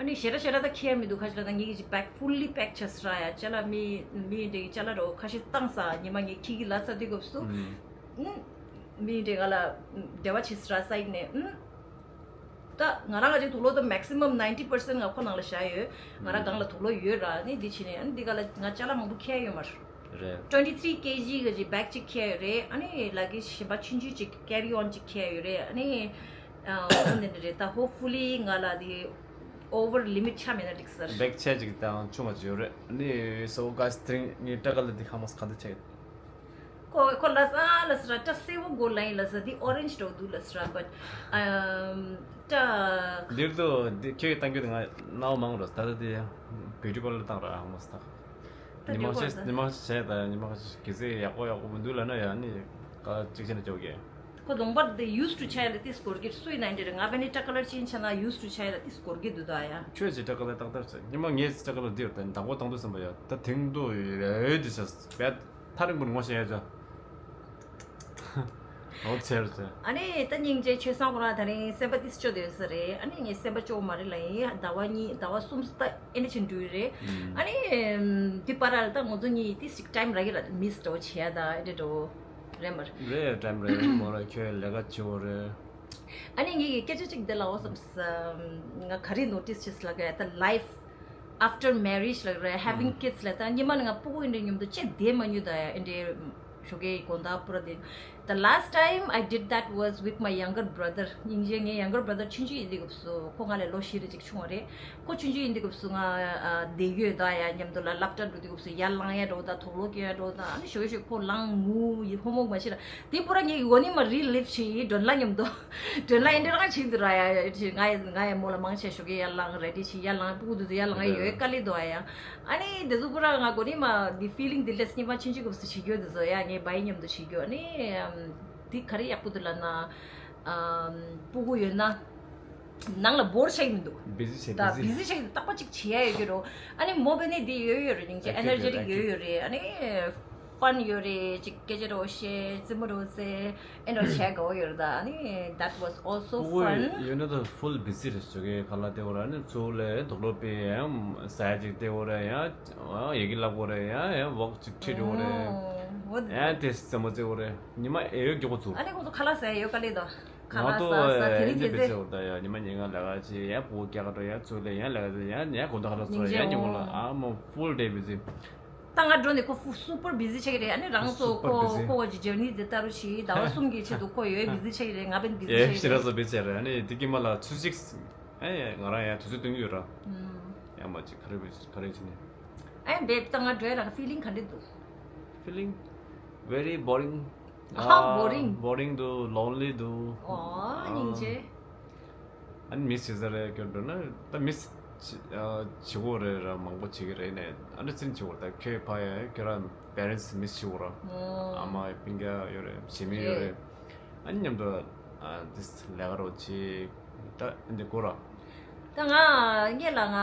ཨ་ནི་ཞེ་དྲག་ཞེ་དྲག་ད་ཁྱེར་མི་འདུག་ཁ་ཤས་ད་ངེད་ཀྱི་བེག་ཕུལ་ལི་པེག་ཆགས་སི་ར་ཡ་ཅ་ལག་མི་མི་འདྲ་གི་ཅ་ལག་རོ་ཁ་ཤས་བཏང་ས་ཉི་མ་ངས་ཁྱི་གི་ལ་ས་དུས་སྐབས་སུ་མི་འདྲ་ང་ལ་འབྲེལ་བ་བྱེད་སི་ར་སའིད་ནས་ད་ང་རང་ང་ཅིག་དུག་ལོག་ད་maximum ninety percent ང་ཁོ་ནང་ལ་བཞག་ཡོད། ང་རང་སྒང་ལ་དུག་ལོག་ཡོད་ར་ནི་འདི་བྱས་ནས་ཨ་ནི་འདི་ག་ལ་ང་ཅ་ལག་མང་པོ་ཁྱེར་ཡོད་མ་རེད། Twenty three kg གི་བེག་ཅིག་ཁྱེར་ཡོད་རེད། ཨ་ནི་ལ་གི་གཞན་པ་ཆུང་ཆུང་ཅིག་carry on ཅིག་ཁྱེར་ཡོད་རེད། ཨ་ནི་ཨ་འོ་འདི་འདྲ་རེད། ད་hopefully ང་ལ་འདི་over limit ཆ་མེད་ན་འགྲིག་ས་རེད། བེག་ཆེ་ཅིག་དང་ཆུང་བ་ཅིག་ཡོད་རེད། ཨ་ནི་so guys དེ་རིང་ངའི་སྐྲ་ཀ་ལ་འདི་ཧ་མ་སི་ག་འདི་ཆེ། ཁོ་ཁོ་ལ་ས་ལ་ས་ར་སྐྲ་སེར་པོ་མགོ་ལ་ཡིན་ལ་ས་འདི་orange འདྲ་བོ་འདུག་ལ་ས་ར་but ཨམ་སྐྲ། འདིར་དུ་འདི་ཁྱོད་ཀྱིས་བཏང་རྒྱུ་དེ་ང་རྣ་བ་མང་རོ། ད་ལྟ་དེ་beauty parlour བཏང་ར་ཧ་མ་སི་ད། ད་ཉི་མ་ཤས་ཉི་མ་ཤས་ད་ཉི་མ་ཤས་གི་ཚེ་ཡག་པོ་ཡག་པོ་མི་འདུག་ལ་ན་ཡ་ནི་ཀ་གཅིག་བྱས་ན་ཅོག་གེ། ཁོ་གདོང་པར་དེ་used to ཆ་ཡ་ལ་ཏིས་སྐོར་གི་སུ་ཡིན་ན་འདྲ་རེད། ང་བས་ནི་སྐྲ་ཀ་ལར་ཅན་ཆ་ན་used to ཆ་ཡ་ལ་ཏིས་སྐོར་གི་འདུག་ད་ཡ། ཁྱོད་ཀྱི་སྐྲ་ཀ་ལར་ཏག་ཏག་ཆ་ཉི་མ་ངའི་སྐྲ་ཀ་ལར་འདི་ཡོད་ད་བདག་པོ་བཏང་འདུག་བསམ་པ་ཡ་ད་དེང་དུ་ཡོད་དེ་ཆ་བས་ཐ་རིང་པོར་ངོ་ཤེས་ཡ་ཆ། འོ་ཆེར་ཆེ། ཨ་ནི་ད་སྙིང་རྗེ་ཆོས་བཟང་ཁོ་རང་ད་རིང་སེམས་པ་ཏིས་སྐྱོ་དེ་ཡོད་ས་རེད། ཨ་ནི་ངའི་སེམས་པ་སྐྱོ་མ་རེད་ལ་ཡིན་ཟླ་བ་གཉིས་ཟླ་བ་གསུམ་ད་ཨེ་འདྲ་ཆེན་འགྲུལ་རེད། ཨ་ནི་དེ་བར་ལ་ད་ང་ཚོ་གཉིས་ཏིས་ཅིག་time རག་གི་ར་miss འདྲ་བོ་བྱེད་ཡ་ད་ཨེ་འདྲ་འགྲོ། རེད་མ་རེད། རེད་time རེད་མོ་ར་ཁྱོད་ལས་ཀ་བྱེད་འོ་རེད། ཨ་ནི་ངེད་ཀྱི་སྐད་ཆ་གཅིག་འདི་ལ་འོ་བསམ་ས། ང་ག་རེ་notice བྱེད་ལ་ག་ད་life after marriage ལ་རེད། having kids ལ་ད་ཉི་མ་ནི་ང་སྤུ་གུ་འདྲ་མཉམ་དུ་ཅི་བསྡད་མ་མྱོང་ད་ཡ་འདྲ་ཞོགས་ཀའི་དགོང་དག་པུ་ར་དེ། The last time I did that was with my younger brother. སྙིང་རྗེ་ངའི་younger brother ཆུང་ཆུང་ཡིན་དུས་སྐབས་སུ་ཁོ་ང་ལས་ལོ་བཞི་རེ་ཅིག་ཆུང་བ་རེད། ཁོ་ཆུང་ཆུང་ཡིན་དུས་སྐབས་སུ་ང་བསྡད་ཡོད་ད་ཡ་མཉམ་དུ་ལ་སློབ་གྲྭ་འགྲོ་དུས་སྐབས་སུ་ཡར་ལངས་ཡ་འགྲོ་ད་དུག་ལོག་གྱོན་ཡ་འགྲོ་ད་ཨ་ནི་ཞོགས་ཞོགས་ཁོ་ལངས་ངུ་ཡི་ཧོ་མོག་མ་ཤི་ར། དེ་པུ་ར་ངའི་འོ་ནི་མ་relief བྱེད་ཡི་མགྲོན་ལ་མཉམ་དུ། མགྲོན་ལ་ཡིན་འདྲ་རང་བྱེད་འདུག་ར་ཡ། ང་ཡ་ང་ཡ་མོ་ལ་མང་ཆེ་ཞོགས་ཀས་ཡར་ལངས་ready བྱེད་ཡར་ལངས་སྤུ་གུ་དེ་ཚོ་ཡར་ལངས་ཡོད་དཀའ་ལས་འདུག་ཨ་ཡ། ཨ་ནི་དེ་ཚོ་པུ་ར་ང་གོ་ནི་མ་དེ་feeling དེ་ལས་ཉི་མ་ཆུང་ཆུང་སྐབས་སུ་བྱེད་རྒྱུ་དེ་ཚོ་ཡ་ངའི་བའི་མཉམ་དུ་བྱེད་རྒྱུ་ཨ་ནི་དེ་ག་རེ་ཡག་པོ་འདུག་ལབ་ན་སྤུ་གུ་ཡོད་ན། ནང་ལ་བོར་ཆགས་ཀྱི་མི་འདུག Busy བྱས་ད་busy བི་ཟི་ཆགས་ཀྱི་འདུག་རྟག་པ་གཅིག་བྱེད་ཡ་ཡོད་ཀྱི་རེད། ཨ་ནི་མོ་བས་ནི་འདི་ཡོད་ཡོད་རེད། སྙིང་རྗེ་active energetic ཡོད་ཡོད་རེད། ཨ་ནི་ ཕན་ཡོད་རེད། ཅིག་སྐད་ཆ་རོ་བཤད། རྩེད་མོ་རོ་རྩེ། ཨེ་འདྲ་བྱས་དགའ་བོ་ཡོད་རེད་ད། ཨ་ནི་that was also fun. ཡོད་ན་ད་full busy རེད། ཇོ་ཁའི་ཁ་ལག་སྟེར་བ་ར། ཨ་ནི་ཚུར་ལ་དུག་ལོག་པའི་ཡང་ཟ་ཡ་ཅིག་སྟེར་བ་ར། ཡང་ཡི་གེ་བཀླག་པ་ར། ཡང་ཡང་ཝོག་ཅིག་ཁྲིད་འགྲོ་བ་ར། ཡང་དེ་རྩེད་མོ་རྩེ་བ་ར། ཉི་མ་ཨེ་ཡོད་མགྱོགས་པོ་ཚུགས། ཨ་ནི་ཁོང་ཚོ་ཁ་ལག་ཟ་ཡ་ཡོད་ག་ལེ་ད། ཁ་ལག་ཟ་ཟ་དེ་རིང་དེ་ཚེ། ད་ཡང་ཉི་མ་ཉིན་གང་ལས་ཀ་བྱེད། ཡང་སྤུ་གུ་སྐྱེལ་ག་འགྲོ། ཡང་ཚུར་ལ་ཡང་ལས་ཀ་བྱེད། ཡང་ཡང་དགོང་དག་ཁ་ལག་ཚོ་ཡང་ཉིན་གུང་ལ། ཨ་མ་full day busy. ད་ང་འགྲོ་ནས་ཁོ་ཧྥུ་super busy ཆགས་ཀྱི་རེད། ཨ་ནི་རང་ཚོ་super ཁོ་busy ཁོ་གི་journey དེ་ལྟ་རུ་ཞིག་ཟླ་བ་གསུམ་གྱི་ཆེད་དུ་ཁོ་ཡོད་busy ཆགས་ཀྱི་རེད། ང་བན་busy ཆགས་ཀྱི་རེད། ཞེ་དྲག་ཚོ་busy ཆགས་རེད། ཨ་ནི་དེ་གི་མ་ལ་ཚུར་གཅིག་ཨ་ཡ་ང་རང་ཡང་དུས་ཚོད་སྟོན་གྱི་ཡོད་ར། ཡང་མ་ཅིག་ག་རེ་བས་ག་རེ་བྱས་ནས། ཨ་ཡ་འབེབ་ད་ང་འགྲོ་ཡ་ལ་feeling ག་འདྲ་འདུག feeling very boring. ཨ་boring. Boring འདུག lonely འདུག་ཨོ་སྙིང་རྗེ། ཨ་ནི་miss བྱེད་ས་རེད། སྐྱོར་འགྲོ་ན་ད་miss བྱེད་ཨ་བྱེད་དགོས་རེད་ར། མང་པོ་བྱེད་ཀྱི་རེད། ནས་ཨ་འདྲ་ཚིན་བྱེད་དགོས། ད་ཁྱོད་ཕ་ཡ་ཁྱོད་རང་parents miss བྱེད་དགོས་ར། ཨ་མ་སྤུན་ཀྱག་ཡོད་རེད། བྱེད་མི་ཡོད་རེད། ཨ་ནི་མཉམ་དུ་ཨ་this ལས་ཀ་རོགས་བྱེད། ད་འདི་དགོས་ར། ད་ང་ངེད་ལ་ང་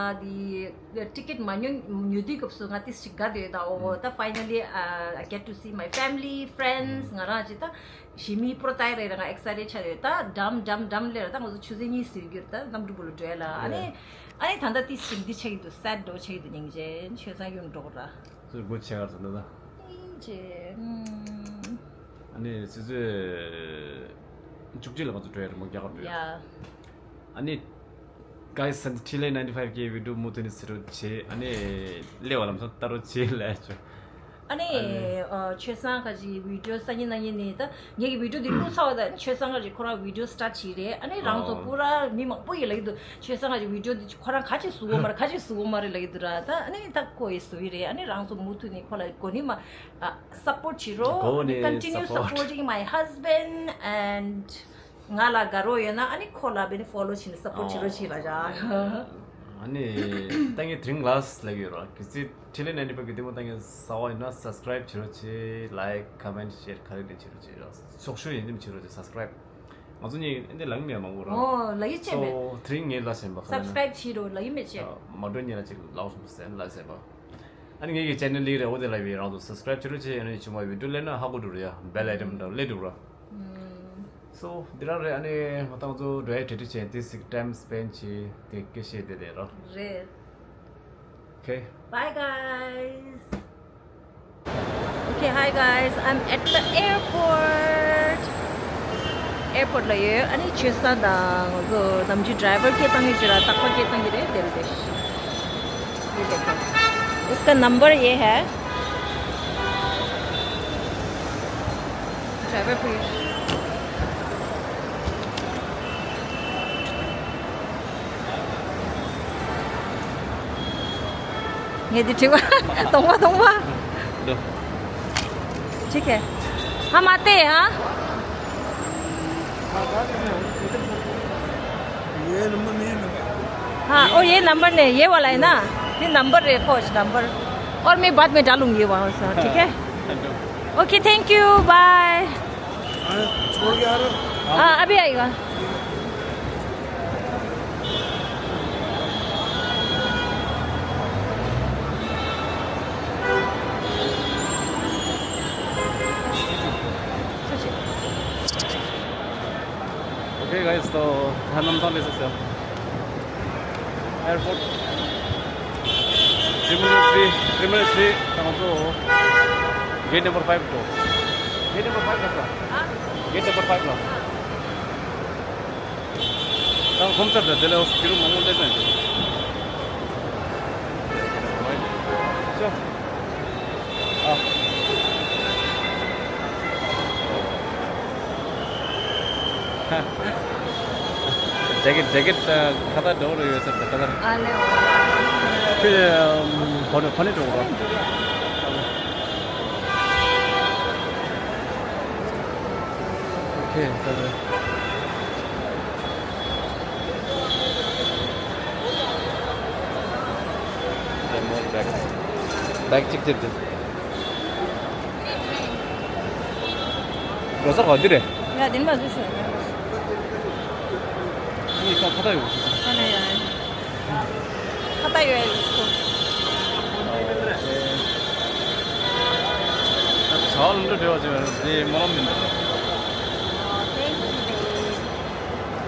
དེ་ticket མ་ཉོ་ཉོ་དུས་སྐབས་སུ་ང་ཏིས་ཞིག་དགའ་འདོད་ད། ཨོ་ད་finally uh, I get to see my family, friends. ང་རང་ཅི་ད་ཞི་མི་པོ་ཏའི་རེད་ར། ང་excited ཆགས་ཡོད་ད། འགྲམ་འགྲམ་འགྲམ་ལེར་ད་ང་ཚོ་ཆུ་ཚོད་གཉིས་ཟིན་རྒྱུར་ད་གནམ་གྲུ་བུ་ལ་འགྲོ་ཡ་ལ། ཨ་ནི་ཨ་ནི་ད་ལྟ་ཏིས་ཞིག་འདི་ཆགས་ཀྱི་འདུག sad འགྲོ་ཆགས་ཀྱི་འདུག་སྙིང་རྗེ། ཆོས་སང་ཡུམ་འགྲོ་ག་ར། སུ་སྒོ་ཆེ་གར་སོང་ད། སྙིང་རྗེ། ཨ་ནི་སི་ཟོས་བཅུ་གཅིག་ལ་ང་ཚོ་འགྲོ་ཡ་རེད་མོ། རྒྱ་གར་འགྲོ་ཡ། ཡ། ཨ་ནི་guys and T L A ninety-five གི་video མུ་མཐུད་ནས་གཟིགས་རོགས་བྱེད། ཨ་ནི་སླེབས་པ་ལམ་སང་ལྟ་རོགས་བྱེད་ལབ་ཡ་བྱུང་། ཨ་ནི་ཨ་ནི་ཨ་ཆོས་སང་ཁ་ཅིག་video སང་ཉིན་གནངས་ཉིན་ནས་ད་ངེད་ཀྱི་video འདི་བླུགས་ཚར་བ་ད། ཨ་ནི་ཆོས་སང་ཁ་ཅིག་ཁོ་རང་video start བྱས་རེད། ཨ་ནི་རང་ཚོ་ཨོ་པུ་ར་མི་མང་པོ་ཡིས་ལབ་ཀྱི་འདུག་ཆོས་སང་ཁ་ཅིག་video འདི་ཁོ་རང་ག་ཅིག་བཟོ་གོ་མ་རེད། ག་ཅིག་བཟོ་གོ་མ་རེད་ལབ་ཀྱི་འདུག་ར། ད་ཨ་ནི་ད་ཁོ་ཡིས་བཟོ་ཡི་རེད། ཨ་ནི་རང་ཚོ་མུ་མཐུད་ནས་ཁོ་ལ་གོ་ནི་མ་ཨ་support བྱེད་རོགས། གོ་ནི་continue support supporting my husband and ང་ལ་དགའ་རོགས་ཡོད་ན་ཨ་ནི་ཁོ་ལ་བེ་ནི་follow བྱས་ནས་support བྱེད་རོགས་བྱེད་ལ་བྱ། ཨ་ནི་ད་ངས་དེ་རིང་last ལབ་ཡོད་ར། གལ་སྲིད་T L A ninety-five གི་ལྟད་མོ་ལྟ་མཁན་གསར་པ་ཡིན་ན་subscribe བྱེད་རོགས་བྱེད། like comment share ག་རེ་ལས་བྱེད་རོགས་བྱེད་ར། ཚོགས་ཞུགས་ཡིན་དེ་མ་བྱེད་རོགས་བྱེད། subscribe ང་ཚོ་གཉིས་འདི་ལག་མེད་མང་པོ་ར། ཨོ་ལ་ཡི་ཆེ་མེད། so དེ་རིང་ངས་ལ་ཟིན་པ་ག་རེ་ན་subscribe བྱེད་རོགས་ལ་ཡི་མེད་ཆེ། མ་འགྲོ་ཉེ་ལ་ཅིག་ལག་སོང་ཟེར་ལ་ཟིན་པ། ཨ་ནི་ངེད་ཀྱི་channel ལིག་རེ་འོ་དེ་ལ་བའི་རང་ཚོ་subscribe བྱེད་རོགས་བྱེད། ཨ་ནི་ཆུང་མ་video སླེབས་ན་ཧ་གོ་འགྲོ་ར་ཡ། bell item འདྲ་སླེབས་འགྲོ་ར། so འདི་རང་རེད། ཨ་ནི་ང་ཏང་ཚོ་འགྲོ་ཡ་གྲ་སྒྲིག་བྱས་དེ་ཟིག་time spend བྱས་དེ་སྐད་བཤད་དེ་དེ་ར། རེད། Okay. Bye guys. Okay, hi guys. I'm at the airport. airport ལ་ཡོད། ཨ་ནི་ཆོས་སང་དང་ང་ཚོ་ནམ་རྒྱུན་driver སྐད་བཏང་གི་ཅི་ར་རྟག་པར་སྐད་བཏང་གི་རེད། དེ་རེད་དེ། ये देखो। इसका नंबर ये है। driver please। ངས་འདི་བྲིས་པ། གདོང་པ་གདོང་པ། ལོ། ठीक है। हम आते हैं, हाँ? ये नंबर नहीं है मेरा। हाँ, ओ, ये नंबर नहीं, ये वाला है ना? ये नंबर है, कोच नंबर। और मैं बाद में डालूंगी वहाँ से, ठीक है? OK, thank you, bye। हाँ, छोड़ के आ रहे हो? हाँ, अभी आएगा। Okay guys, so ད་གནམ་ཐང་སླེབས་སོང་། airport terminal three, terminal three ད་ང་ཚོ་gate number five འགྲོ། gate number five ལ་ས། gate number five ལ། ད་ཁོམ་ཚར་ད་དེ་ལ་འོ་སྐྱིད་རུ་མང་པོ་སླེབས་ན་འདུག་ཅོ། ཨ། jacket jacket ཁ་ཏ་འགྲོ་རུ་ཡོད་ཚར་ད་ཁ་ཏ། ཨ་ལེ། ཁྱོད་ཕོ་ནི་ཕོ་ནི་འགྲོ་རུ། Okay, ད་ད། bag bag གཅིག་སྟེར་དུ། འགྲོ་ས་ག་འདི་རེད། ཡ་དེ་མ་བཟོས་ཤོག་ངའི་ཁ་ཁ་ད་ཡོད། ཁ་ན་ཡ། ཁ་ད་ཡོད་ཡ་ལིས་ཁོ། ལ་འགྲོ་བྲེལ་བ་ཅིག་རེད། དེ་སྨོན་ལམ་ཡིན། Thank you, babe.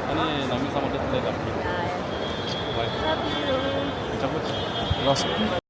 ཨ་ནི་ནང་མི་ཚང་མ་ལ་ཐུགས་ལེགས་དང་། Bye. Love you. ལགས་སོ།